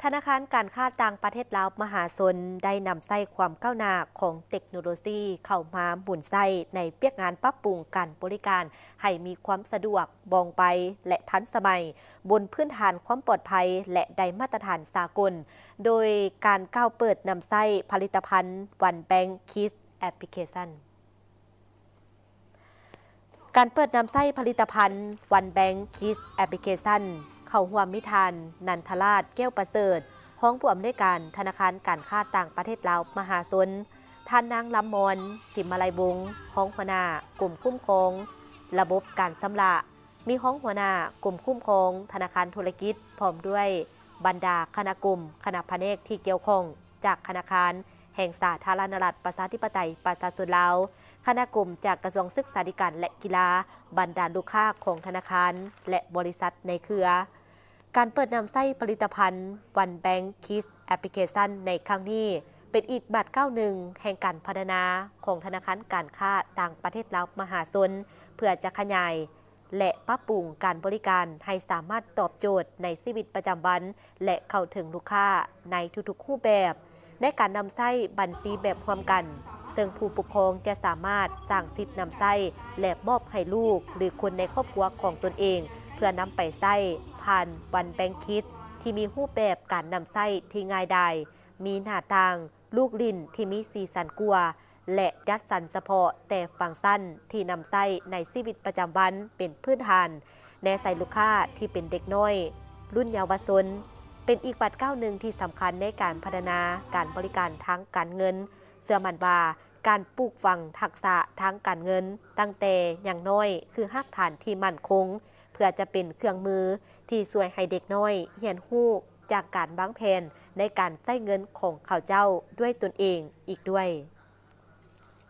ທະນາຄານການຄ້າຕ່າງປະເທດລາວມະຫາຊົນ ໄດ້ນຳໃຊ້ຄວາມກ້າວໜ້າຂອງເຕັກໂນໂລຊີເຂົ້າມາໝູນໃຊ້ໃນວຽກງານປັບປຸງການບໍລິການໃຫ້ມີຄວາມສະດວກ, ວ່ອງໄວ ແລະ ທັນສະໄໝ, ບົນພື້ນຖານຄວາມປອດໄພ ແລະ ໄດ້ມາດຕະຖານສາກົນ, ໂດຍການກ່າວເປີດນຳໃຊ້ຜະລິດຕະພັນ One Bank Kids Application. ການເປີດນຳໃຊ້ຜະລິດຕະພັນ One Bank Kids Application ເຂົ້າຮ່ວມມີທ່ານ ນັນທະລາດ ແກ້ວປະເສີດ, ຮອງຜູ້ອຳນວຍການທະນາຄານການຄ້າຕ່າງປະເທດລາວມະຫາຊົນ, ທ່ານນາງ ລຳມອນ ສິມມະໄລວົງ, ຮອງຫົວໜ້າກົມຄຸ້ມຄອງລະບົບການຊຳລະ, ມີຮອງຫົວໜ້າກົມຄຸ້ມຄອງທະນາຄານທຸລະກິດ ພ້ອມດ້ວຍບັນດາຄະນະກົມ, ຄະນະພະແນກທີ່ກ່ຽວຂ້ອງ ຈາກທະນາຄານແຫ່ງສາທາລະນະລັດ ປະຊາທິປະໄຕ ປະຊາຊົນລາວ, ຄະນະກົມຈາກກະຊວງສຶກສາທິການ ແລະ ກິລາ, ບັນດາລູກຄ້າຂອງທະນາຄານ ແລະ ບໍລິສັດໃນເຄືອ. ການເປີດນຳໃຊ້ຜະລິດຕະພັນ One Bank Kids Application ໃນຄັ້ງນີ້ ເປັນອີກບາດກ້າວໜຶ່ງແຫ່ງການພັດທະນາຂອງທະນາຄານການຄ້າຕ່າງປະເທດລາວມະຫາຊົນ ເພື່ອຈະຂະຫຍາຍ ແລະ ປັບປຸງການບໍລິການໃຫ້ສາມາດຕອບໂຈດໃນຊີວິດປະຈຳວັນ ແລະ ເຂົ້າເຖິງລູກຄ້າໃນທຸກໆຮູບແບບ. ໃນການນຳໃຊ້ບັນຊີແບບຮ່ວມກັນ, ເຊິ່ງຜູ້ປົກຄອງຈະສາມາດສ້າງສິດນຳໃຊ້ ແລະ ມອບໃຫ້ລູກ ຫຼື ຄົນໃນຄອບຄົວຂອງຕົນເອງ ເພື່ອນຳໄປໃຊ້ຜ່ານ One Bank Kids ທີ່ມີຮູບແບບການນຳໃຊ້ທີ່ງ່າຍດາຍ, ມີໜ້າຕ່າງ ລູກຫຼິ້ນທີ່ມີສີສັນກົວ ແລະ ຈັດສັນສະເພາະແຕ່ຟັງຊັນທີ່ນຳໃຊ້ໃນຊີວິດປະຈຳວັນເປັນພື້ນຖານ, ແນໃສ່ລູກຄ້າທີ່ເປັນເດັກນ້ອຍ, ລຸ້ນເຍົາວະຊົນ, ເປັນອີກບາດກ້າວໜຶ່ງທີ່ສຳຄັນໃນການພັດທະນາການບໍລິການທາງການເງິນ. ເຊື່ອໝັ້ນວ່າການປູກຝັງທັກສະທາງການເງິນຕັ້ງແຕ່ຍັງນ້ອຍ ຄືຮາກຖານທີ່ໝັ້ນຄົງ ເພື່ອຈະເປັນເຄື່ອງມືທີ່ຊ່ວຍໃຫ້ເດັກນ້ອຍຮຽນຮູ້ ຈາກການວາງແຜນໃນການໃຊ້ເງິນຂອງເຂົາເຈົ້າດ້ວຍຕົນເອງອີກດ້ວຍ.